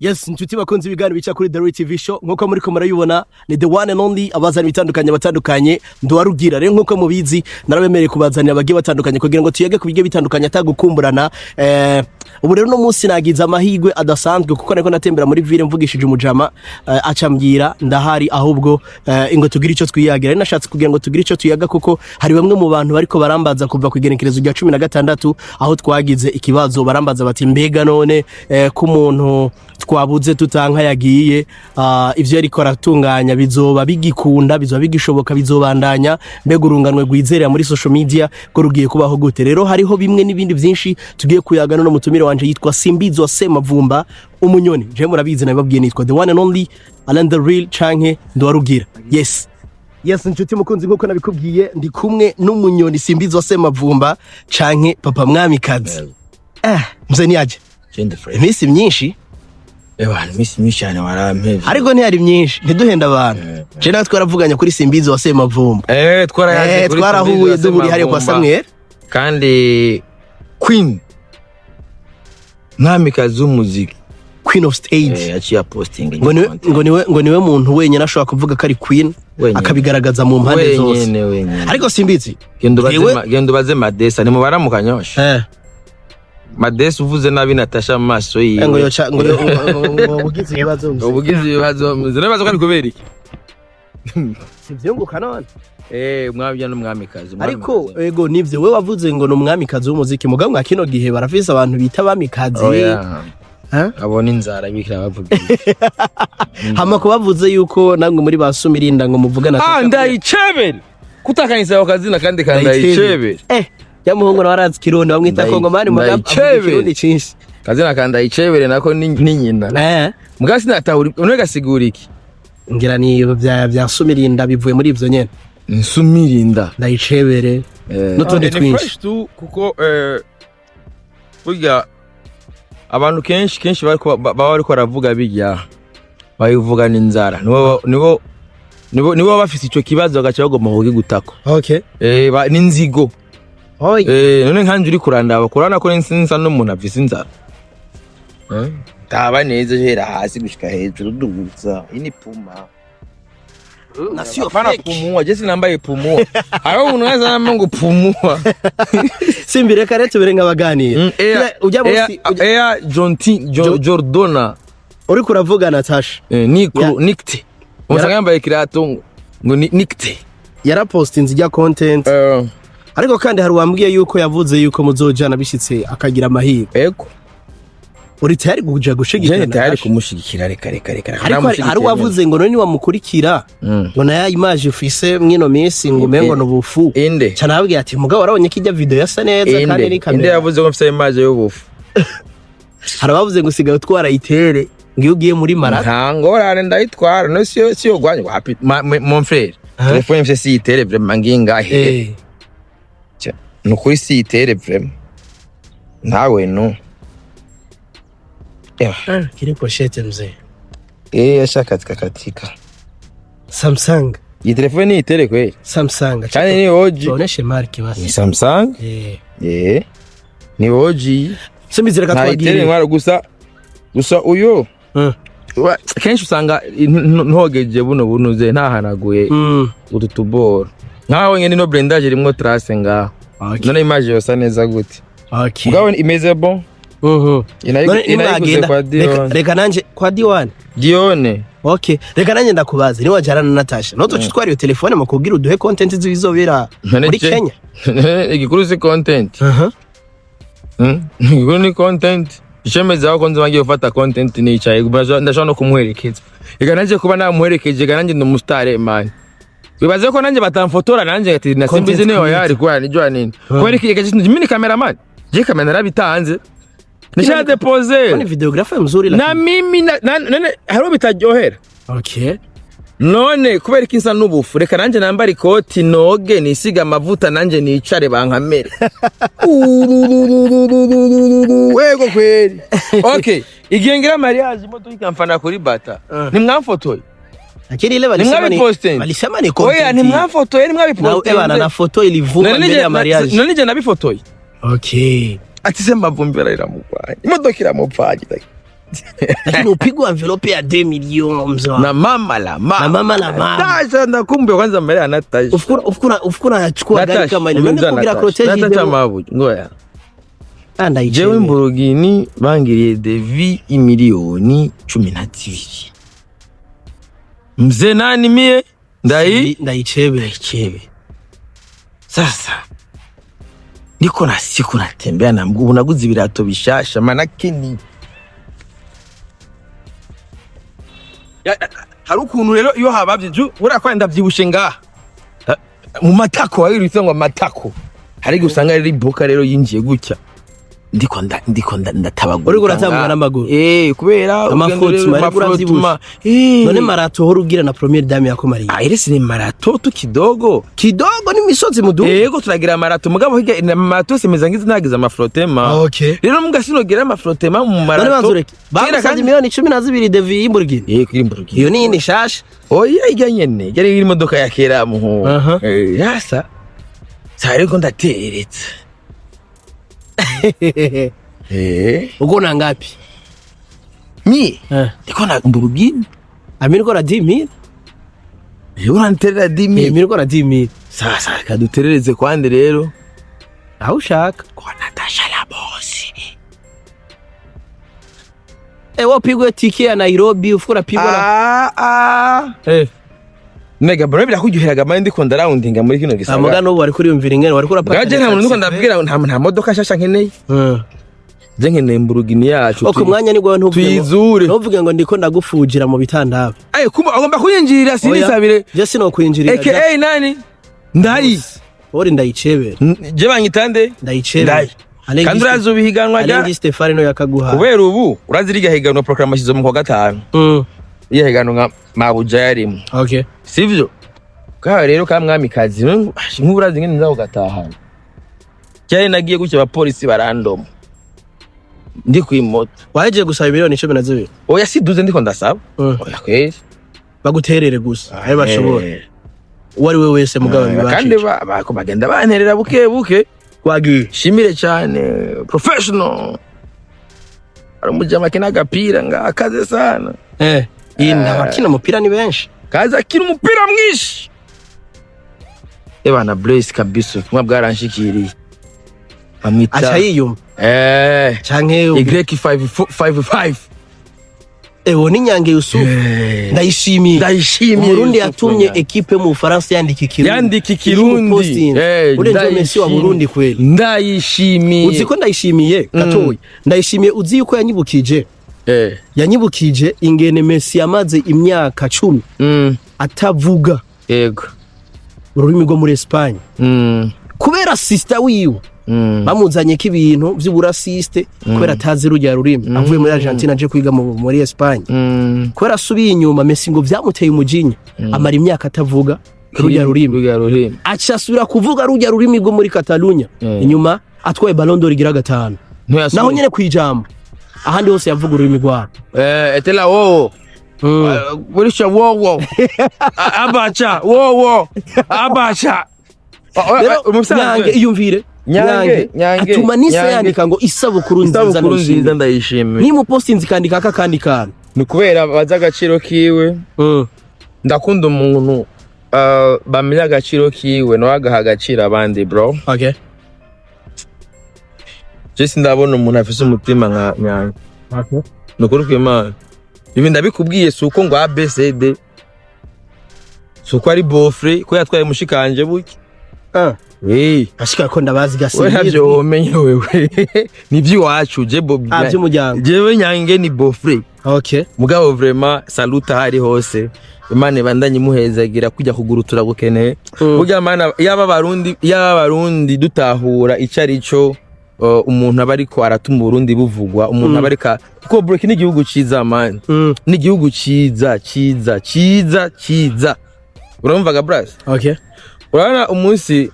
Yes, inshuti bakunze ibiganiro bica kuri The Real TV Show, nkuko muri ko murayibona, ni the one and only abazana ibitandukanye batandukanye ndwarugira. Rero nkuko mubizi, narabemereye kubazanira abagiye batandukanye kugira ngo tuyage ku bigiye bitandukanye atagukumburana. Ubu rero no munsi nagize amahirwe adasanzwe, kuko nariko natembera muri ville, mvugishije umujama, acambwira ndahari, ahubwo ingo tugire ico twiyagira. Rero nashatse kugira ngo tugire ico tuyaga, kuko hari bamwe mu bantu bariko barambaza kuva ku igenekerezo rya 16 aho twagize ikibazo. Barambaza bati: "Mbega none ko umuntu twabuze tutanka yagiye, ivyo yariko aratunganya bizoba bigikunda, bizoba bigishoboka, bizobandanya? Mbega urunganwe rwizerera muri social media ko rugiye kubaho gute?" Rero hariho bimwe n'ibindi byinshi tugiye kuyaga no mutumire wanje yitwa Simbizo Semavumba Umunyoni. Je murabizi, nabibabwiye, nitwa the one and only Alain the Real canke Ndwarugira. Yes, inshuti mukunzi, nkuko nabikubwiye, ndi kumwe n'Umunyoni Simbizo Semavumba canke Papa Mwamikazi. Mzee, niaje? Gende fresh. Iminsi myinshi. Ewa, iminsi myinshi cyane, warampevye. Ariko ntiyari myinshi, ntiduhenda abantu. Je nawe twaravuganye kuri Simbizi wa Semavumba. Twarayaje kuri twarahuye Simbizi wa duhuriye hariya kwa Semavumba. Samuel. Kandi Queen, mwamikazi w'umuziki. Queen of Stage. Yaciye aposting. Ngo niwe muntu wenyine ashobora kuvuga ko ari queen Wenyine. akabigaragaza mu mpande zose. Wenyene, wenyene. Ariko Simbizi, Genda ubaze Yewe- genda ubaze Madesa, nimubara mu Kanyosha. Madesa uvuze nabi Natasha mu maso yiwe. Ngo yoca ngo ugize ibibazo. Ubugize ibibazo, nibaza ko ari kubera iki? Sivyunguka none. Umwami n'umwamikazi. Ariko ego nivyo, we wavuze ngo ni umwamikazi w'umuziki, mugabo mwa kino gihe barafise abantu bita abamikazi. Oya. Ha? Abona inzara bikira bavuga. Hama kubavuze yuko namwe muri ba Sumirinda ngo muvugana. Ah, ndayicebere. Kutakanisa ako kazina kandi kandayicebere. Ya muhungu nawe arazi Kirundi, bamwita Kongomani, mugabo avuga Ndayicebere. Ikirundi cinshi. Kazina kandayicebere nako ni nyina. Mugabo sinatahura none gasigura iki? Ngira ni vya Sumirinda, bivuye muri ivyo nyene. Nsumirinda. Ndayicebere n'utundi Ni twinshi. fresh tu, kuko burya abantu kenshi kenshi bariko baba bariko baravuga bijya babivugana inzara, nibo baba bafise ico kibazo, bagaca bagomba kukigutako. N'inzigo. Oy. None nkanje uri kurandaba, kurabona ko nsa n'umuntu afise inzara? Taba neza hera hasi gushika hejuru duza. Iyi ni Puma. Na sio Hapana. fake. Pumua, je sinambaye pumua. Hariho umuntu wese anamba ngo pumua. Simbi, reka rero tubere nk'abaganira. Ujya munsi Air Jonti Jordona. Uriko uravuga Natasha. Nikro Nikte. Umusanga yambaye kirato ngo ni Nikte. Yarapostinze ijya content. Ariko kandi hari uwambwiye yuko yavuze yuko muzojana bishitse akagira amahirwe. Ego. Uri tayari kuja gushigikira Je tayari Natasha? kumushigikira, reka reka reka. Ariko hari uwavuze ngo none niwamukurikira, ngo nayo image ufise mwino minsi ngo umengo ni ubufu. Inde? Cyane ababwiye ati: "Mugabo warabonye ko ijya video yasa neza kandi Inde? ni Inde kamera." yavuze ko mfise image y'ubufu? Hari abavuze ngo usigaye utwara itere, ngo iyo ugiye muri marato. Nta ngorane, ndayitwara. No siyo gwanya wapi, mon frère. Telefone mfise si itere vraiment, ngingahe. Nukuri si itere vraiment. Nawe no. Ewa. Kiri pochette, mzee. Yashakatika katika. Samsung. Iyi telefone ni itere kweli. Samsung. Cyane ni OG. Tuoneshe marque basi. Ni Samsung. Ni OG. Simbizi, reka Nta itere twagire. ntwara gusa. Gusa uyo kenshi usanga ntogeje buno bunuze ntahanaguye utu tuboro. Nkaho nyene no blendage rimwo trace ngaho. None image yosa neza gute? Mugabo imeze bon. None Inayiguze nimwagenda, kwa Dione. Reka nanje kwa Dione. Dione. Okay, reka nanjye ndakubaza: niba wajyana na Natasha, no tuci twari iyo telefone mu kubwira uduhe content z'ibizobera None muri Kenya. Igikuru si content. Igikuru ni content. Icemeza ko nzoba ngiye gufata content nicaye, ndashobora no kumuherekeza. Ega nanje kuba namuherekeje, ega nanje ndi umustar man. Wibaze ko nanje batamfotora, nanje ati na Content Simbizi niyo creator. yari kwa ni nini. Kubera iki? Ega mimi ni cameraman. Je kamera narabitanze. Nisha depose. Ni videographer mzuri Na lakini. mimi none hariho bitaryohera. None kubera ko insa n'ubufu, reka nanjye nambare ikoti, noge, nisiga amavuta, nanjye nicare bankamere. Ego kweri, okay, igihe ngira mariage, imodoka ikamfana kuri bata, ntimwamfotoye? Lakini ile walisema ni Nimwabipostinze. walisema ni Oya, content. ntimwafotoye? Na Ntimwabipostinze? ebana, na foto ilivuma mbele ya mariage. None je nabifotoye? Okay. Ati se Mavumbi iramugwanya, imodoka iramupfanye. Lakini upigwa envelope ya 2 millions, mzee wangu. Na mama la mama. Na mama la mama. Natasha, ndakumbuye kwanza mbele ya Natasha. Ufukura anachukua gari Natasha, kama ile. None umemza kugira Natasha. protege. Natasha Mabuja, ngoya. Anda. Jewe Mburugini bangiriye devis 12 miliyoni. Mzee nani mie ndayi Ndayichebe. Chebe. Sasa niko na siku natembea na mguu, naguze ibirato bishasha, manake ni hari ukuntu rero iyo habavye ju buriya kwa ndavyibushe ngaha mu matako wabirutse ngo amatako hari igihe usanga rero iboka rero yinjiye gutya, ndiko ndatabagurika. Uriko uratambuka n'amaguru? Eh, kubera Amafotuma, ariko uravyibushe. Eh. None marathon uhora ugira na première dame yako Maria? Ah, ile si ni marathon tu kidogo. Kidogo ni misozi mudu. Yego, turagira marathon, mugabo hirya na marathon semeza ngize nagize amafrottement. Okay. Rero muga sinogera amafrottement mu None marathon. banza ureke. Kera Bagusabye 12 miliyoni devis y'Imburgini? Eh, kuri Mburugini. Iyo ni yindi shasha. Oya, ijya nyene yari iri imodoka ya kera muhu. Aha. Eh, yasa ariko ndateretse. Eh. Uko na ngapi? Mi Eh. ndiko na Mburugini. Ami niko na 10,000. Uranterera Eh, 10,000? mi niko na 10,000. Sasa kaduterereze kwande rero? Aho ushaka. Kwa Natasha la boss. Eh, wapigwe tike ya Nairobi, ufuko unapigwa na Ah ah. Eh. Nega bro, birakuryoheraga mani, ndiko ndarawundinga muri kino Amuga gisagara. n'ubu wari kuriyumvira ingene wari kurapata. Bwaje nta muntu ndiko ndabwira, nta modoka nshasha nkeneye. Je nkeneye Mburugini yacu. Oko mwanya ni gwawe, ntuvuge ngo Tuyizure. ntuvuge ngo ndiko ndagufujira mu bitandabo. Aye, kumba agomba kunyinjirira, sinisabire. Je sinokwinjirira. AKA nani? Ndayi. Ori ndayichebera. Je banyitande? Ndayichebera. Ndayi. Kandi urazi ubihiganwa rya Alengi Stefano yakaguha. Kubera ubu urazi rirya higanwa proclamation mu kwa gatanu. Irya higanwa nka Mabuja yarimo. Okay. Sivyo? Kawe rero ka mwamikazi nk'ubu urazi ngene nza kugatahana. Cyari nagiye gutya, abapolisi barandoma. Ndi kwimoto. Waje gusaba 12 miliyoni. Oya, siduze ndiko ndasaba. Oya kweli. Baguterere gusa. Ayo bashobora. Eh. Uwo ari we wese mugabo Kandi bibashije. bagenda banterera buke buke. Wagiye. Shimire cyane professional. Ari umujama akina agapira nga akaze sana. Eh. Iyi abakina umupira ni benshi. Kaza akina umupira mwinshi. Ebana Blaise kabisa, ubutumwa bwaranshikiriye. Bamwita Aca yiyumva. Eh, Canke Y555. Ewo ni Nyange Yusuf. Ndayishimiye. Ndayishimiye. Umurundi Yusuf yatumye Nyange. ekipe mu Bufaransa yandika ikirundi. Yandika ikirundi. Eh, Urenze Messi wa ndayishimiye. Burundi kweli. Ndayishimiye. Uzi ko ndayishimiye gatoyi. Ndayishimiye, uzi yuko yanyibukije. Eh. Yanyibukije ingene Messi yamaze imyaka 10 atavuga ururimi rwo muri Espagne. Kubera sister wiwe bamuzanye ko ibintu vy'uburasiste, kubera atazi rujya rurimi, avuye muri Argentina aje kwiga muri Espagne. Kubera asubiye inyuma, Messi ngo vyamuteye umujinya, amara imyaka atavuga rujya rurimi. Rujya rurimi. Aca asubira kuvuga rujya rurimi rwo muri Catalunya inyuma atwaye Ballon d'Or igira gatanu. Ntuyasubira. Naho nyene kwijambo, ahandi hose yavuga ururimi rwabo. Eh, etela wowo. Burisha wowo. Abacha wowo. Abacha. Rero Nyange, iyumvire. Nyange, Nyange, atuma Nise Nyange. yandika ngo isabukuru nziza. Isabukuru nziza, ndayishimiye. Ndayishimiye. Nimupostinze ikandika aka kandi kantu. Ni kubera bazi agaciro kiwe. Ndakunda umuntu bamenya agaciro kiwe nawe agaha agaciro abandi, bro. Okay. Je sindabona umuntu afise umutima nka Nyange. Okay. Ni ukuri kw'Imana. Ibi ndabikubwiye si uko ngo ABCD, si uko ari beau-frère ko yatwaye mushikanje buke. Ah. Eh, Ashika ko ndabazi we gasi. ntavyo womenya wewe, ni ivy'iwacu je bo. Ah, by'umuryango. Jewe Nyange ni beau-frère. Okay. Mugabo vraiment salute aho ari hose, Imana ibandanye imuhezagira kujya kuguru turagukeneye. Burya mana, yaba abarundi dutahura ico ari cyo, umuntu aba ariko aratuma Uburundi buvugwa, umuntu aba ariko, kuko bro, iki ni igihugu ciza man. Ni igihugu ciza ciza ciza ciza, urumvaga bras? Okay. Urabona umunsi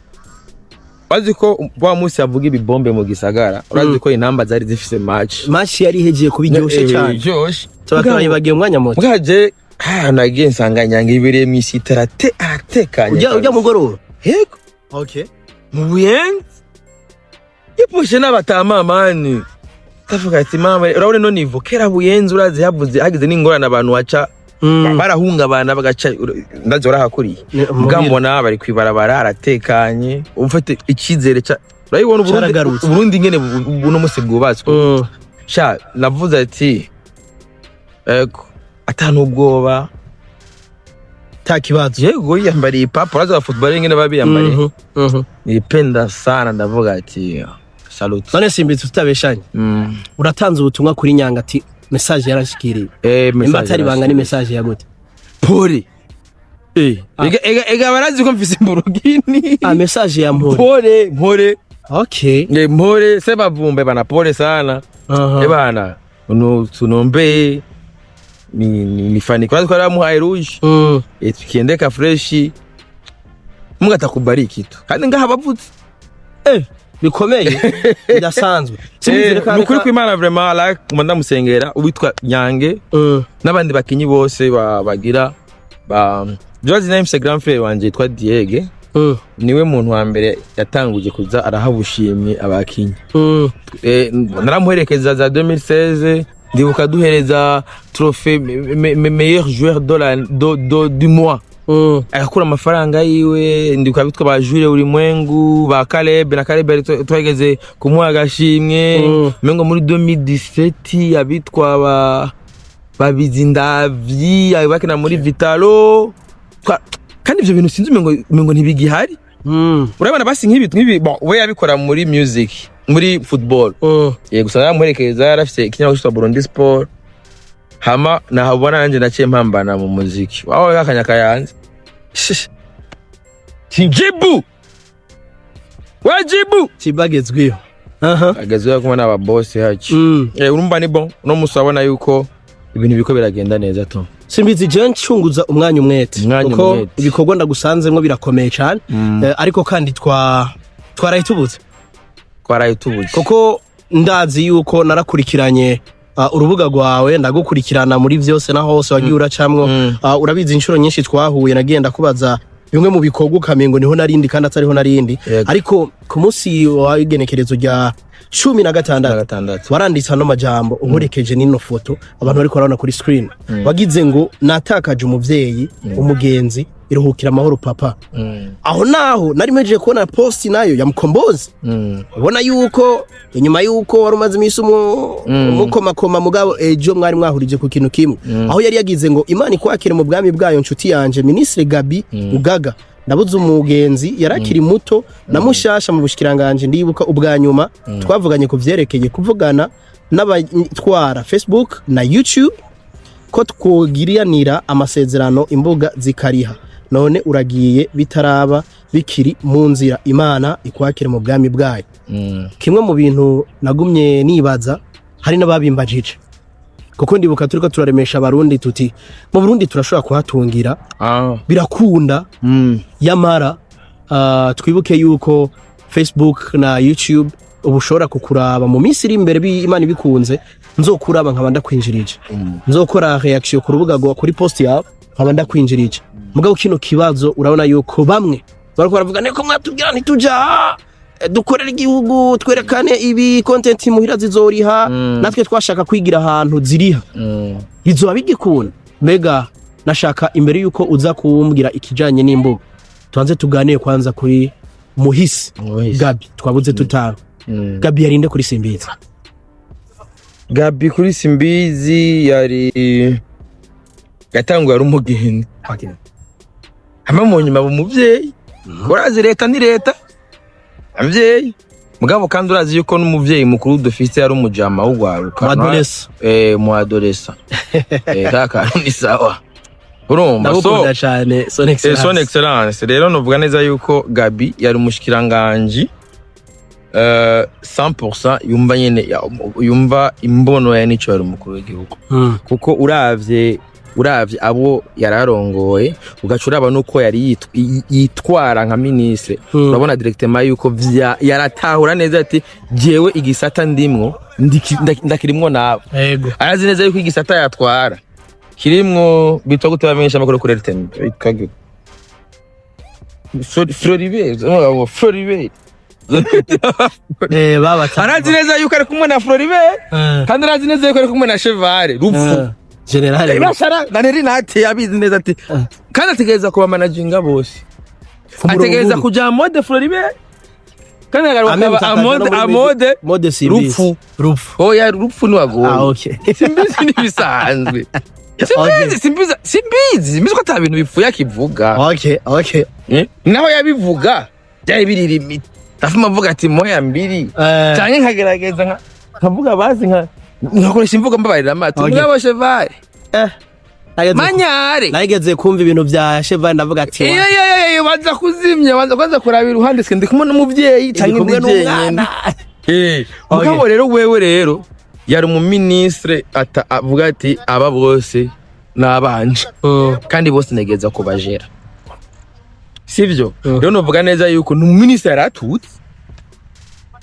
wazi ko wa munsi avuga ibibombe mu gisagara, urazi ko intamba zari zifise match. Match yari ihejeje kuba iryoshe cyane. Iryoshe. Tuba turayibagiye umwanya muto. Mwaje Ah, nagiye nsanga Nyange ibereye mw'isite, aratekanye. Ujya mugoroba? Yego. Okay. Mu Buyenzi yiposhe n'abatama, man. Ndavuga ati: "Mama, urabona ino niveau." Kera Buyenzi, urazi, havuze hagize n'ingorane, abantu baca barahungabana, bagaca. Ndazi warahakuriye. Mbwa mbona bari kwibarabara, aratekanye, ufite icyizere ca urabibona Uburundi. Caragarutse. Uburundi ngene buno musi bwubatswe. Sha, navuze ati ego, ata n'ubwoba. Ta kibazo. Yego, yiyambariye ipapa, urazi aba football ngene babiyambariye. Nilipenda sana, ndavuga ati salute. None Simbizi, tutabeshanye, uratanze ubutumwa kuri Nyanga ati message yarashikiriye. Message Nimba atari banga, ni yarashikiriye. message ya gute? Pole. Ega barazi ko mfise imburugini. Ah, message ya mpore. Pole, mpore. Okay. Mpore se bavumbe bana, pole sana. Bana, tunombe ni fani kwa kwa muhaye rouge. Tukiendeka fresh, Mungu atakubariki tu, kandi ngaha bavutse. Bikomeye, bidasanzwe. Simbizi, reka Ni ukuri kw'Imana, vraiment, like nguma ndamusengera uwitwa Nyange n'abandi bakinyi bose bagira ba Jozi. Na mfise grand frère wanje yitwa Diege, niwe muntu wa mbere yatanguje kuza araha ubushimwe abakinyi. Naramuherekeza za 2016, ndibuka duhereza trophée meilleur joueur de la, de, de, du mois, agakura amafaranga yiwe. Ndibuka bitwa ba Jure Ulimwengu, ba Caleb na Caleb yari twageze kumuha agashimwe. Mengo muri 2017 abitwa ba Babizindavyi bakina muri Vitalo. Kandi ivyo bintu sinzi, umengo ntibigihari. Urabona basi nk'ibi, bon, we yabikora muri music, muri football. Yego, gusa naramuherekeza, yarafise ikinyamakuru cyitwa Burundi Sport, hama nahabona nanje naciye mpambana mu muziki wawe kakanya kayanze. Jibu wajibu. Kibagezweho, aha. Agezweho kumwe n'aba boss hacu. Urumva ni bon, uno musi urabona yuko ibintu biriko biragenda neza to. Simbizi, je ncunguza umwanya umwete, Umwanya kuko umwete. ibikorwa ndagusanzemwo birakomeye cyane. Ariko kandi twaraye tubuze. Twaraye tubuze. Kuko ndazi yuko narakurikiranye urubuga rwawe, ndagukurikirana muri vyose na hose wagiye uracamwo. Urabizi, inshuro nyinshi twahuye nagiye ndakubaza bimwe mu bikorwa, ukamengo niho narindi kandi atariho narindi. Ariko ku munsi w'igenekerezo rya 16 6 waranditse ano majambo unkorekeje n'ino foto abantu bariko barabona kuri screen. Wagize ngo: "Natakaje umuvyeyi, umugenzi, iruhukira amahoro papa." Aho naho nari mpejeje kubona post nayo ya Mkombozi, ubona yuko inyuma yuko wari umaze iminsi umukomakoma, mugabo ejo mwari mwahurije ku kintu kimwe, aho yari yagize ngo: "Imana ikwakire mu bwami bwayo nshuti yanje Ministre Gabi Ugaga. Ndabuze umugenzi, yarakiri muto na mushasha mu bushikiranganje. Ndibuka ubwa nyuma twavuganye ku vyerekeye kuvugana n'abatwara Facebook na YouTube ko twogiriranira amasezerano, imbuga zikariha. None uragiye bitaraba, bikiri mu nzira. Imana ikwakire mu bwami bwayo." Kimwe mu bintu nagumye nibaza, hari n'ababimbajije, kuko ndibuka turiko turaremesha Abarundi tuti mu Burundi turashobora kuhatungira, birakunda. Yamara twibuke yuko Facebook na YouTube ubu ushobora kukuraba mu minsi iri imbere, Imana ibikunze, nzokuraba nkaba ndakwinjirije, nzokora reaction ku rubuga rwa kuri post yawe nkaba ndakwinjirije. Mugabo kino kibazo, urabona yuko bamwe bariko baravuga niko mwatubwira ntituja dukorera igihugu, twerekane ibi content muhira zizoriha. Natwe twashaka kwigira ahantu ziriha, bizoba bigikunda? Mbega nashaka imbere yuko uza kumbwira ikijanye n'imbuga, tubanze tuganire kwanza kuri muhisi. Muhisi. Gabi twabuze tutanu. Gabi yarinde kuri Simbizi? Gabi kuri Simbizi yari yatanguye ari umugenzi, hamwe mu nyuma aba umuvyeyi. Urazi leta ni leta, abavyeyi. Mugabo kandi urazi yuko n'umuvyeyi mukuru dufise ari umujama w'ugwaruka. Mu adolescent. Mu adolescent, ka kantu ni sawa, urumva so. Ndagukunda cyane, son excellence. Son excellence rero, novuga neza yuko Gabi yari umushikiranganji 100% yumva nyene yumva imbono ya nico yari umukuru w'igihugu. Kuko uravye abo yararongoye, ugaca uraba nuko yari yitwara nka ministre, urabona directement yuko yaratahura neza ati: "Jewe igisata ndimwo ndakirimwo nabo." Arazi neza yuko igisata yatwara Kirimwo bitwa gute bamenyesha amakuru kuri RTNB? Bitwa gute? Floribert, ngo Floribert. Baba. Arazi neza yuko ari kumwe na Floribert, kandi arazi neza yuko ari kumwe na Chevale Rupfu. General. Bashara na Neri Nate abizi neza ati kandi ategereza kuba managinga bose. Ategereza kuja en mode Floribert, kandi agaruka akaba en mode mode Simbizi. Rupfu. Rupfu. Oya, Rupfu niwagoye. Ah, okay. Simbizi n'ibisanzwe. Simbizi, Simbizi, Simbizi, Simbizi ko ata bintu bipfuye akivuga. Okay. Eh? Naho yabivuga byari biri limite, afuma avuga ati moya mbiri, canke nkagerageza nkavuga bazi nkakoresha imvugo mbabarira amato. Mugabo Chevale manyare. Nageze kumva ibintu bya Cheval, ndavuga ati Iyo iyo iyo iyo baza kuzimya, baza kwanza kuraba iruhande, ndi kumwe n'umuvyeyi ndi canke kumwe ndi jenyene. n'umwana. Mugabo rero wewe rero yari umuministre ata avuga ati aba bose nabanje kandi bose ntegereza kubajera, sivyo? Rero novuga neza yuko ni umuministre yaratutse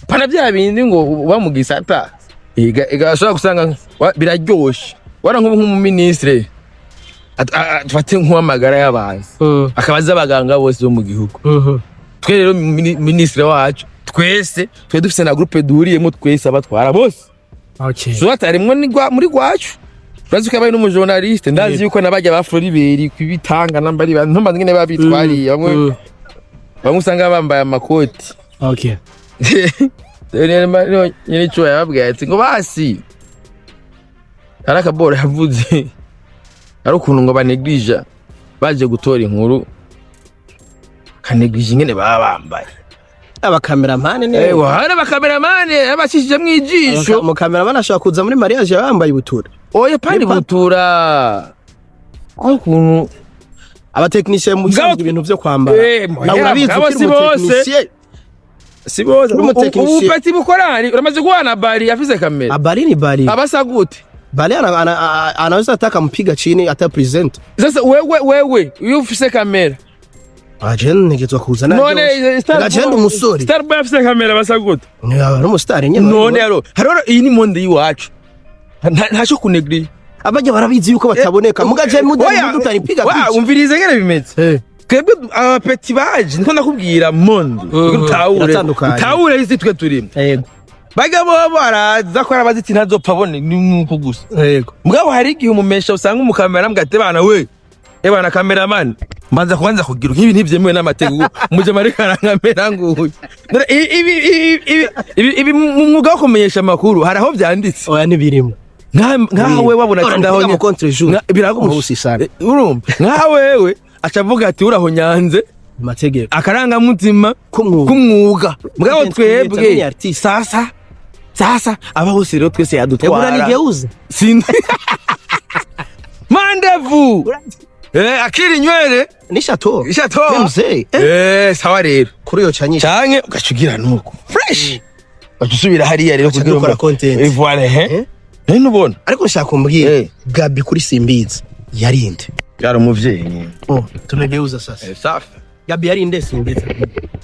pana bya bindi ngo uba mu gisata iga ashobora gusanga biraryoshe wara nk'umuministre tufate nk'uw'amagara y'abantu, akaba azi abaganga bose bo mu gihugu. Twe rero ministre wacu twese twe dufise na groupe duhuriyemo twese, abatwara bose. Soit harimwo muri gwacu, urazi ko yabaye n'umujournaliste, ndazi yuko nabajya ba Floribert kwibitanga namba ari ntumbaze ngene babitwariye bamwe, bamwe usanga bambaye amakoti. Rero nyine ico yababwiye ati ngo basi hari akaboro yavuze, ari ukuntu ngo baneglija baje gutora inkuru, kaneglija ingene baba bambaye. Abakameramani ni Ewa, hari abakameramani abacishijemwo ijisho. Umukameramani ashobora kuza muri mariage yambaye ibutura. Oya, pani Ni butura aho ukuntu Abatekinisiye mu bisanzwe ibintu vyo kwambara nawe urabizi, mugabo ukiri si bose. umutekinisiye. Si bose. Uri umutekinisiye. Ubu petit bukorari uramaze kubona bari afise kamera. Abari ni bari. Abasa gute? Bali anaweza hata akampiga chini hata present. Sasa wewe iyo ufise kamera? Aje ntegetswa kuza. None Agenda umusore. Starboy afise kamera basa gute? Ari umusitari nyene. None haro iyi ni monde y'iwacu. Ntaco kunegri. Abajya barabizi yuko bataboneka, mugaje Oya, mudutanipiga wa, picha. Umvirize ngene bimeze. Twebwe abapeti baje niko ndakubwira monde utahure. Iratandukanye. Utahure isi twe turimo. Bajya bo baraza ko arabazi ati ntazopfa abone ni nuko gusa. Mugabo hari igihe umumesha usanga umukamera mbwa ati bana we, ebana cameraman, mbanza kubanza kugira nk'ibi ntibyemewe n'amategeko, muje ariko arankamera nguyu. None ibi mu mwuga wo kumenyesha amakuru hari aho byanditse? Oya, ntibirimo. Nka we wabona ati Ora, ndahonye mu contre jour. Biragusha. Musi sana. Urumva nka wewe aca avuga ati uraho nyanze Amategeko akarangamutima k'umwuga. K'umwuga. Mugabo Content creator, twebwe ni artiste. Sasa aba hose rero twese Ebura yadutwara. nigeuze. Sin mandevu, akiri nywele. Nishatoa. Ishatoa. Mzee. Sawa rero. Kuri iyo chanyisha. Canke ugaca ugira nuko fresh, ugaca usubira hariya rero kugira dukora content. Voilà, he. None ubona. Ariko nshaka kumbwira, Gabi kuri Simbizi yarinde? Yari umuvyeyi. Oh, tunageuza sasa. Safi. Gabi yarinde Simbizi?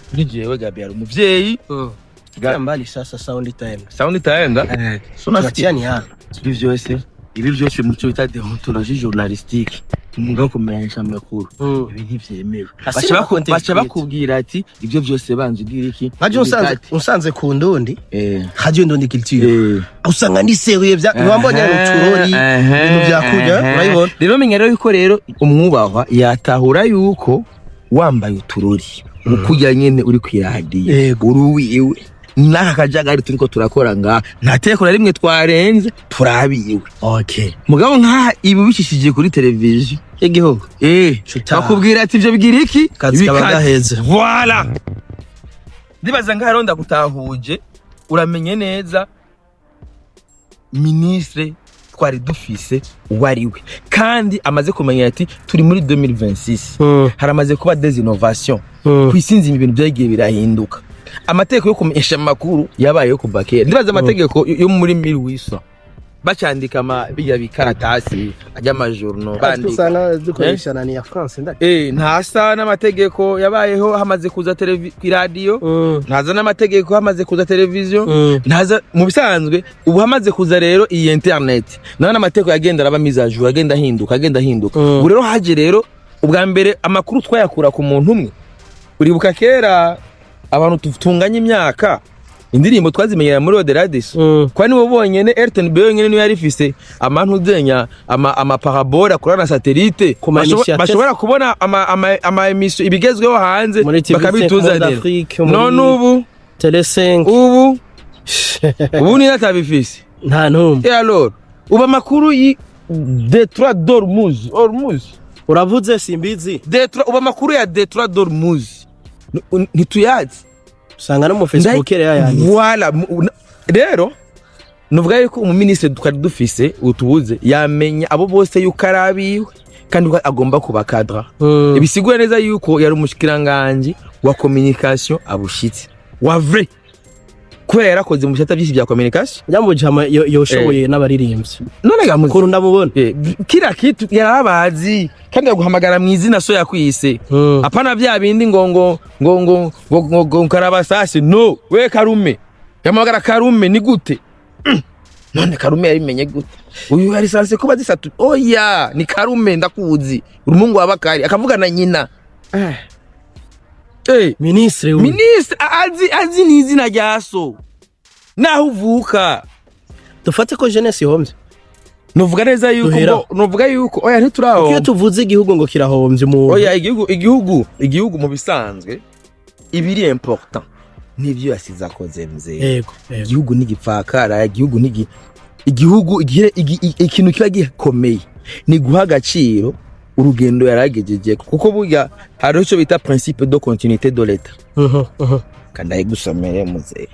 Kuri jewe Gabi yari umuvyeyi. Mbali sasa sound itaenda. Sound itaenda. So nasikia Tunatia ni hapa. Ibi vyose mu cyo bita déontologie journalistique, umwuga wo kumenyesha amakuru, ibi ntivyemewe. Asi Baca na content baca creator. bakubwira ati ibyo byose banza ugira iki. Nkaje unsanze Ubikate. unsanze ku Ndundi, Radio Ndundi Culture. Usanga ndi sérieux bya wambonye uturori, ibintu byakuja urayibona. Rero menya rero yuko rero umwubahwa yatahura yuko wambaye uturori ukujya nyene uri kwiradiyo, uri uwiwe, n'aka kajagari turiko turakora ngaha nta teko na rimwe twarenze, turabiwe. Mugabo nkaha ibi ubicishije kuri televiziyo Igihugu. Shuta. Bakubwira ati ivyo bigira iki. Kazi kaba Bikate. gaheze. Voilà, ndibaza ngaha rero ndagutahuje, uramenye neza ministre twari dufise uwo ari we, kandi amaze kumenya ati turi muri 2026, haramaze kuba des innovations ku isi nzima, ibintu byagiye birahinduka. Amategeko yo kumenyesha amakuru yabayeho kuva kera, ndibaza amategeko yo muri 1800. Bacandika ama bijya bikaratasi ajya ama journaux bandika. Usanga dukoresha na ni ya France ndaki. Ntasa n'amategeko yabayeho hamaze kuza iradiyo, ntaza n'amategeko hamaze kuza televiziyo, ntaza mu bisanzwe. Ubu hamaze kuza rero iyi internet, naho n'amategeko yagenda araba mise à jour, agenda ahinduka, agenda ahinduka. Ubu rero haje rero ubwa mbere amakuru twayakura ku muntu umwe. Uribuka kera abantu tunganya imyaka, indirimbo twazimenyera muri Oderadiso, kwa nibo bonyene, RTNB yonyene niyo yari ifise amantuzenya ama parabole akorana na satellite. Ku ma initiative. Bashobora kubona ama émission ibigezweho hanze Muri TV5 Monde bakabituzanira. Afrique, muri None ubu Tele 5. Ubu ni atabifise. Nta ntumwe. Et alors ubu amakuru yi Détroit d'Ormuz, Ormuz. Uravuze simbizi. Détroit, ubu amakuru ya Détroit d'Ormuz ntituyazi. Usanga no mu Facebook yari yayanditse. Voilà, rero nuvuga yuko umuminisitiri twari dufise utubuze yamenya abo bose yuko ari abiwe kandi ko agomba kubakadra. Bisigura neza yuko yari umushikiranganji wa communication abushitse wa vrai, kubera yarakoze mu bisata byinshi bya communication. Nyamujama yoshoboye n'abaririmbyi. None gamuzi. Ukuntu ndamubona. Kila kitu yarabazi kandi yaguhamagara mu izina so yakwise. Apana bya bindi ngo karabasasi, no we Karume, yamuhamagara Karume ni gute? None Karume yabimenye gute? Uyu yari sanse kuba zisatu, oya ni Karume, ndakuzi uri mungu wa Bakari, akavuga na nyina. Ministre uyu. Minisitiri azi n'izina rya so naho uvuka. Dufate ko jeunesse ihomvye? Nuvuga neza yuko Duhera. Nuvuga yuko oya, ntituraho. Iyo tuvuze igihugu ngo kirahombye umuntu. Oya, igihugu mu bisanzwe ibiri important nivyo yasize akoze mzee. Yego. Igihugu ntigipfakara, igihugu ntigi igihugu ikintu kiba gikomeye ni guha agaciro urugendo yaragejeje, kuko burya hariho icyo bita principe de continuité de l'État. Kandi ayigusomere muzee.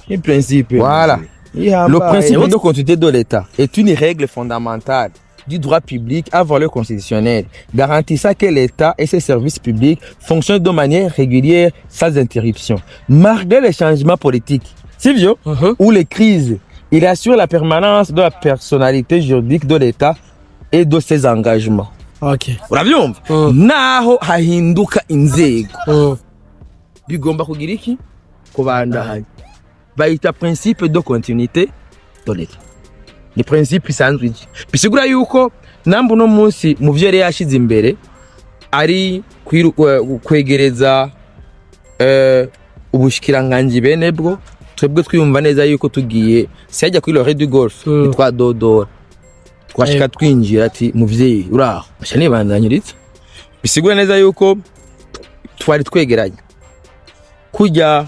Ni principe. Voilà. Ihambaye. Le principe de continuité de l'État est une règle fondamentale du droit public à valeur constitutionnelle, garantissant que l'État et ses services publics fonctionnent de manière régulière sans interruption. Malgré les changements politiques, sivyo, ou les crises, il assure la permanence de la personnalité juridique de l'État et de ses engagements. Urabyumva? Naho hahinduka inzego, bigomba kugira iki? Kubandanya. Bayita principe de continuité de l'État, ni principe isanzwe iji bisigura yuko namba uno munsi mu vyo yari yashize imbere ari kwegereza ubushikiranganji bene bwo, twebwe twiyumva neza yuko tugiye siyajya kuri l'oreille du Golfe, ntitwadodora, twashika twinjira ati: "Muvyeyi uraho?" Aca nibandanyiritse. Bisigura neza yuko twari twegeranye kujya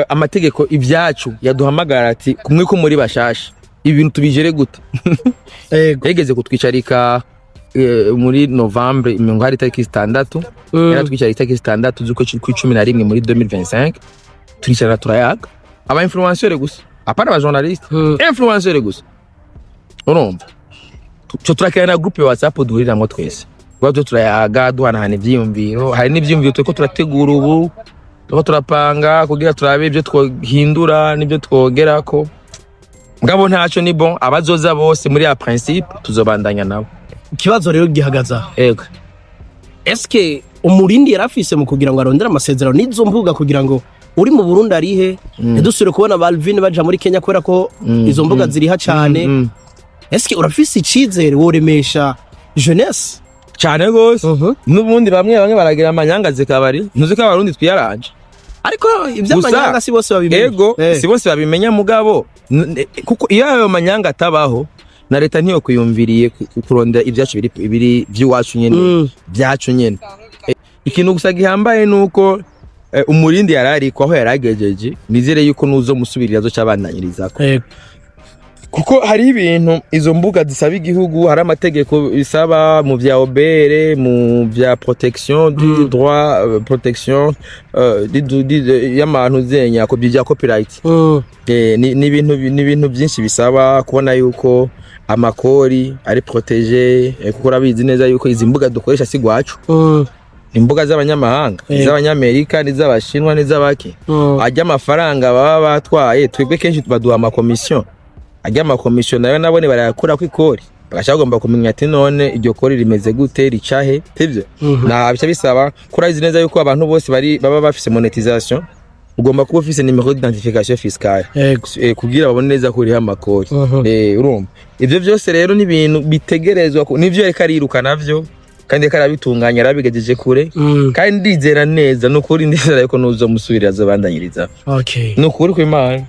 amategeko ibyacu yaduhamagara ati: "Kumwe ko muri bashasha, ibi bintu tubijere gute?" Yageze kutwicarika muri novembre mirongo hari itariki 6. Yaratwicarika itariki 6 z'ukwezi kw'icumi na rimwe muri 2025, turicarana turayaga, aba influenceur gusa, apana aba journaliste, influenceur gusa. Urumva co turakina na groupe ya WhatsApp duhuriramwo twese, kuba tu turayaga, duhanahana ivyiyumviro. Hari n'ivyiyumviro turiko turategura ubu, turiko turapanga kugira turabe ibyo twohindura n'ibyo twogerako. Mugabo ntaco, ni bon, abazoza bose muri ya principe tuzobandanya nabo. Ikibazo rero gihagaze aha. Ego. Eske umurindi yarafise mu kugira ngo arondere amasezerano n'izo mbuga, kugira ngo uri mu Burundi arihe, ntidusubire kubona ba Alvin baja muri Kenya kubera ko izo mbuga ziriha cane? Eske urafise icizere woremesha jeunesse? Cyane gose. N'ubundi bamwe bamwe baragira amanyanga zikabari, ntuzi ko Abarundi twiyaranje. Ariko ivy'amanyanga si bose babimenya. Ego, si bose babimenya, mugabo kuko iyo ayo manyanga atabaho na leta ntiyo kwiyumviriye kurondera ibyacu biri by'iwacu nyene, byacu nyene. Ikintu gusa gihambaye nuko umurindi yarariko aho yaragejeje, nizere yuko nuzo musubirira azoca abandanyirizako, kuko hari ibintu izo mbuga zisaba igihugu, hari amategeko bisaba mu vya OBR, mu vya protection du droit, protection y'amantu zenya ko bya copyright. Ni ibintu byinshi bisaba kubona yuko amakori ari protégé, kuko urabizi neza yuko izi mbuga dukoresha si gwacu, ni imbuga z'abanyamahanga, iz'Abanyamerika n'iz'Abashinwa n'iz'abaki. Ajya amafaranga baba batwaye, twebwe kenshi baduha amakomisiyo. Ajya amakomisiyo nayo nabone barayakura ko ikori, bagaca bagomba kumenya ati none iryo kori rimeze gute, ricahe, sivyo? Na bica bisaba kurazi neza yuko abantu bose bari baba bafise monétisation, ugomba kuba ufise numéro d'identification fiscale kugira babone neza ko uriho amakori. Urumva ivyo vyose rero ni ibintu bitegerezwa nivyo yariko ariruka navyo, kandi yariko arabitunganya, yarabigejeje kure. Kandi ndizera neza, nukuri ndizera yuko nuzomusubirira azobandanyiriza. Nukuri kw'Imana.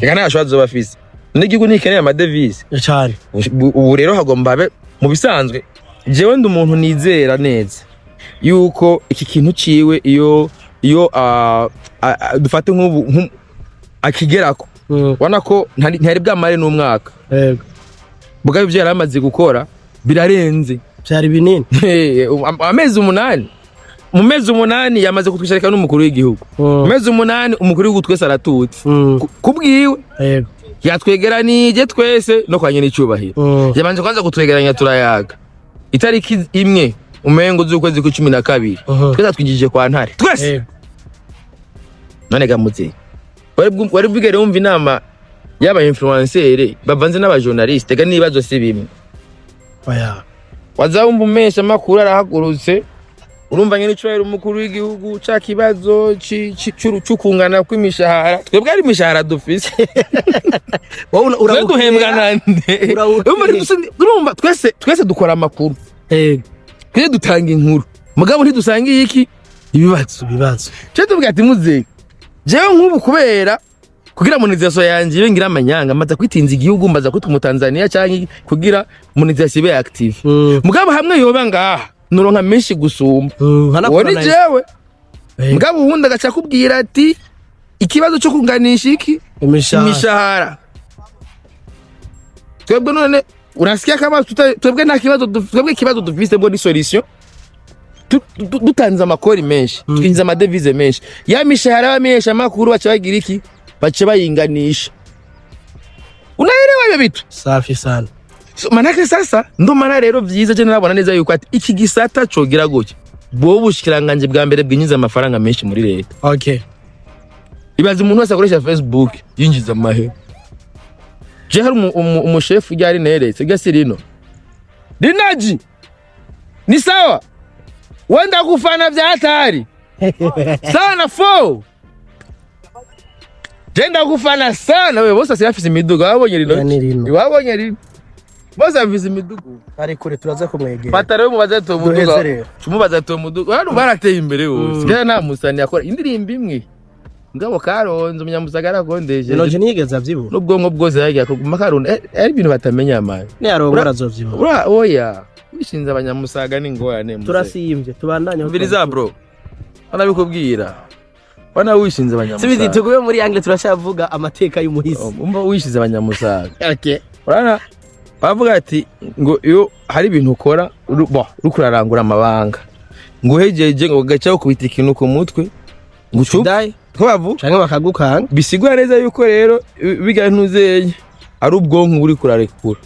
Reka ntashobora azoba afise, n'igihugu ntikeneye amadevize. Cyane. Ubu rero hagomba habe mu bisanzwe. Jewe ndi umuntu nizera neza yuko iki kintu ciwe iyo dufate nk'ubu akigerako, ubona ko ntari bwamare n'umwaka. Bugabo ibyo yari amaze gukora birarenze. Byari binini. Amezi 8, mu mezi 8 yamaze kutwisharika n'umukuru w'igihugu. Mu mezi 8 umukuru w'igihugu twese aratutse. Kubwiwe yatwegeranije twese no kwa nyene icubahiro. Yabanje kwanza kutwegeranya, turayaga itariki 1 umengo z'ukwezi kwa 12. Twese atwinjije kwa Ntare twese. None gamuze wari bwigere wumva inama y'aba influencer bavanze n'abajournaliste? Ga n'ibibazo si bimwe. Oya. Waza wumva umesha amakuru arahagurutse, urumva nyene icubahiro umukuru w'igihugu, ca kibazo c'ukungana kw'imishahara. Twebwe ari imishahara dufise. Wowe Twe duhembwa nande? Urawukeye. Urumva twese dukora amakuru. Twese dutanga inkuru, mugabo ntidusangiye iki ibibazo. Ibibazo. Cyo tuvuga ati muze jewe nk'ubu kubera kugira monétisation yanje ibe ngira amanyanga, maze kwitinza igihugu, mbaza kwitwa umutanzania canke kugira monétisation ibe active. Mugabo hamwe yoba ngaha nuronka menshi gusumba. Uwo ni jewe. Mugabo uwundi agaca akubwira ati ikibazo cyo kunganisha iki imishahara. Imishahara. Twebwe none unasikia kama twebwe nta kibazo twebwe ikibazo dufise bwo ni solution. Dutanze amakori menshi, twinjiza amadevize menshi, ya mishahara y'abamenyesha amakuru baca bagira iki? Baca bayinganisha. Unaelewa ibyo bitu? Safi sana. So, manake sasa ndo maana rero vyiza je narabona neza yuko ati iki gisata cogira gutya bwo bushikiranganje bwa mbere bwinjiza amafaranga menshi muri leta. Ibaze umuntu wese akoresha Facebook yinjiza amahera. Je hari umushefu ryari neretse gasi rino rinaji ni sawa, wenda kufana vya hatari sana fo je ndakufana sana wewe. Bose asirafise imiduga, wabonye rino? Ya, ni rino. Wabonye rino, bose afise imiduga. Ari kure, turaza kumwegera. Fata rero mubaze to Duheze muduga. rero. Tumubaza to muduga hano barateye imbere bose. Mm. Nta musani yakora indirimbo imwe ngabo karonze umunyamusaga arakondesheje. Rinoje ntiyigeze avyibura. N'ubwonko bwose yagiye kuguma karunda. Ari ibintu batamenya mani. Niyarongora azovyibura. Ura oya wishinze abanyamusaga n'ingorane muze. Turasimbye, tubandanye aho. Umviriza bro, banabikubwira wana wishinze Sibizi abanyamusaga. tugume muri angle, turashavuga amateka y'umuhisi. Umva, wishinze abanyamusaga. Urana bavuga ati ngo iyo hari ibintu ukora bo uriko urarangura amabanga, ngo uhejeje ngo gaca ukubita ikintu ku mutwe ngo ucupe Dai ko bavuga. Canke bakagukanga. Bisigura neza yuko rero biga ntuzeye ari ubwonko buri kurarekura.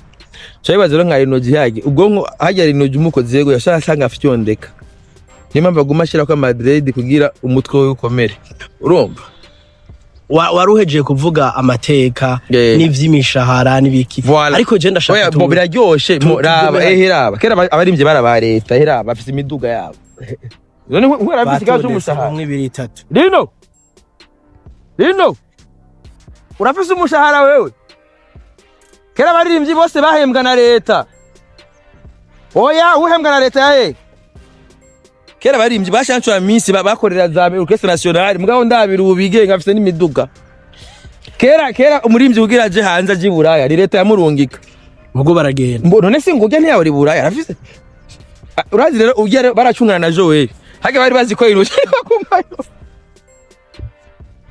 Ca bibaza rero nka Rinogi hage ubwonko hajya Rinogi umukozi yego yashaka asanga afyondeka, niyo mpamvu aguma ashirako amadredi kugira umutwe we ukomere, urumva? Wari uhejeje kuvuga amateka n'ivy'imishahara n'ibiki. Voilà. Ariko je ndashaka Oya, bo biraryoshe raba tugume ehe raba kera abarimvyi bari aba leta, ehe raba bafise imiduga yabo none we arafise ikibazo batondetse c'umushahara. Umwe, ibiri, itatu. Rino Rino urafise umushahara wewe? Kera abaririmbyi bose bahembwa na leta. Oya, uhembwa na leta yahe? Kera abaririmbyi bashancura minsi bakorera za orchestre nationale, mugabo ndabira ubu bigenga afise n'imiduga. Kera umuririmbyi kugira aje hanze, aje i Buraya, ni leta yamurungika. Mugo baragenda. Mbo none se ngo ntiyabura i Buraya arafise. Ah, urazi rero urya rero baracungana na Joel hage bari bazi ko irusha bakumayo.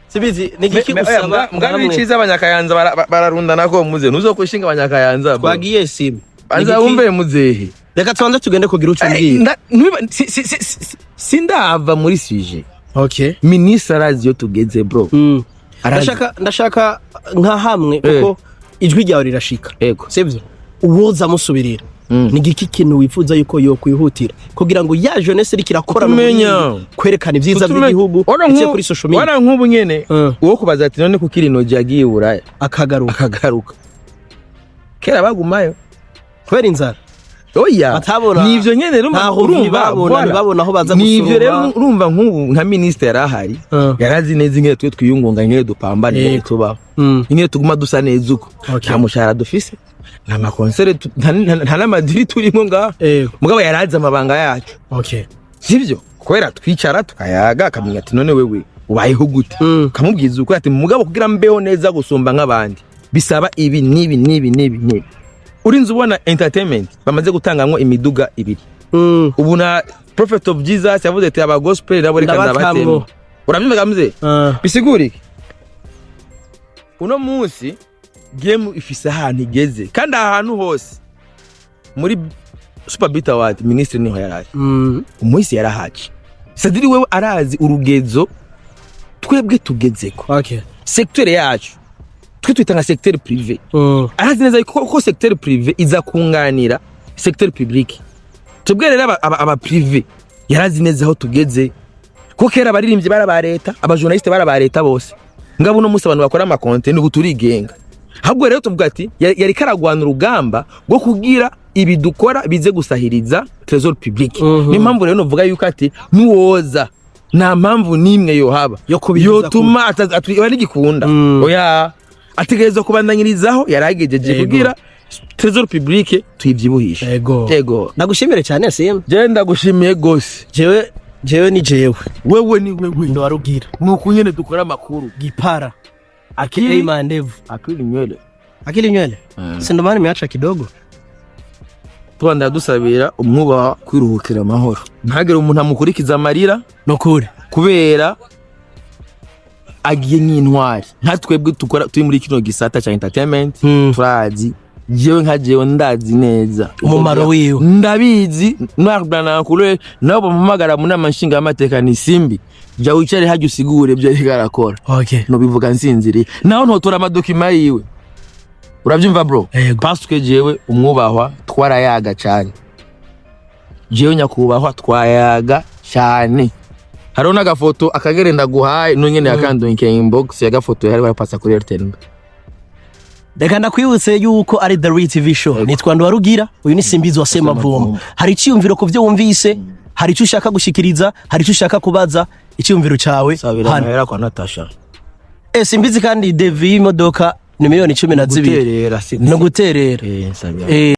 Sibizi ni igiki usaba Mugambi namwe? iciza abanyakayanza bararundana ko muze ntuzokwishinga abanyakayanza bro. Twagiye simu. Banza wumve muzehe. Reka tubanze tugende kugira uco umbwira. Sindava muri sujet. Minisitiri arazi iyo tugeze bro. Arazi. Ndashaka nka hamwe kuko ijwi ryawe rirashika. Ego. Sivyo, uwoza amusubirira, ni igiki kintu wifuza yuko yokwihutira kugira ngo ya jeunesse iriko irakora mu Kutumenya. burimyi, kwerekana ivyiza by'igihugu Wana iciye kuri social media? Wana nk'ubu nyene uwo kubaza ati none kuko Rinogi yagiye i Buraya akagaruka akagaruka. Kera bagumayo. Kubera inzara. Oya. Batabona. Nivyo nyene, urumva. Ntaho Urumva, ntibabona, voilà. ntibabona aho baza Nivyo gusuruma. rero, urumva nk'ubu nka minisitiri yarahari, yarazi neza ingene twe twiyungunga, ingene dupambana, ingene tubaho, ingene tuguma dusa neza uko. Nta mushahara dufise, nta ma concert, nta n'amadiri turimo ngaha. Mugabo yarazi amabanga yacu. Sivyo? Kubera twicara tukayaga, akamenya ati: "None wewe ubayeho gute?" Ukamubwiza ukuri ati: "Mugabo kugira mbeho neza gusumba nk'abandi bisaba ibi n'ibi n'ibi n'ibi n'ibi." Urinze ubona entertainment bamaze gutangamwo imiduga ibiri. Ubu na Prophet of Jesus yavuze ati: "Aba gospel nabo reka Ndabatamwo. ndabatema." Urabyumva mzee? Bisigura iki? Uno munsi game ifise ahantu igeze, kandi aha hantu hose muri Super Beat Award minisitiri niho yaraje. Umuhisi yarahaje. Sadiri wewe arazi urugezo twebwe tugezeko. Secteur yacu twe twita nka secteur privé. Arazi neza ko secteur privé iza kunganira secteur public. Twebwe rero aba privé, yarazi neza aho tugeze, ko kera abaririmbyi bari aba leta, abajournaliste bari aba leta bose. Ngabo uno munsi abantu bakora ama content ubu turigenga. Ahubwo rero tuvuga ati yari karagwana urugamba rwo kugira ibi dukora bize gusahiriza trésor public. Niyo mpamvu rero novuga yuko ati nuwoza nta mpamvu n'imwe yohaba Yo kubibuza. Yotuma oya, ntigikunda. Oya, ategerezwa kubandanyirizaho yaragejeje kugira trésor public tuyivyibuhishe. Yego. Nagushimire cyane, Sim. Je ndagushimiye gose. Jewe ni jewe. Wewe ni wewe. Ndo warugira. Nuko nyene dukora amakuru. Gipara. Akili Aka Mandevu. Akili nywele. Akili nywele. Si ndo maana nimeacha kidogo. Tubanda dusabira umwubaha kwiruhukira amahoro, ntagire umuntu amukurikiza amarira. Nukuri. Kubera agiye nk'intwari. Nka twebwe tukora turi muri kino gisata cya entertainment, turazi, jewe nka jewe ndazi neza umumaro wiwe. Ndabizi nakure nabo bampamagara mu nama nshingamateka ni simbi jya wicare hajya usigure ibyo ariko arakora. Nubivuga nsinziriye, naho ntotora ama documents yiwe. Urabyumva, bro? Yego. Parce que jewe umwubahwa twarayaga cyane, jewe nyakubahwa twayaga cyane. Hariho n'agafoto akagere ndaguhaye n'unyene yakandunkiye inbox y'agafoto yari barapasa kuri RTNB. Reka ndakwibutse yuko ari The Real TV Show. Nitwa Ndwarugira, uyu ni Simbizi wa Semavumba. Hari icyiyumviro ku byo wumvise, hari icyo ushaka gushikiriza, hari icyo ushaka kubaza, icyiyumviro cyawe Sabira hano. Amahera kwa Natasha. Simbizi, kandi devis y'imodoka ni 12 miliyoni. Guterera si No guterera. Sabira.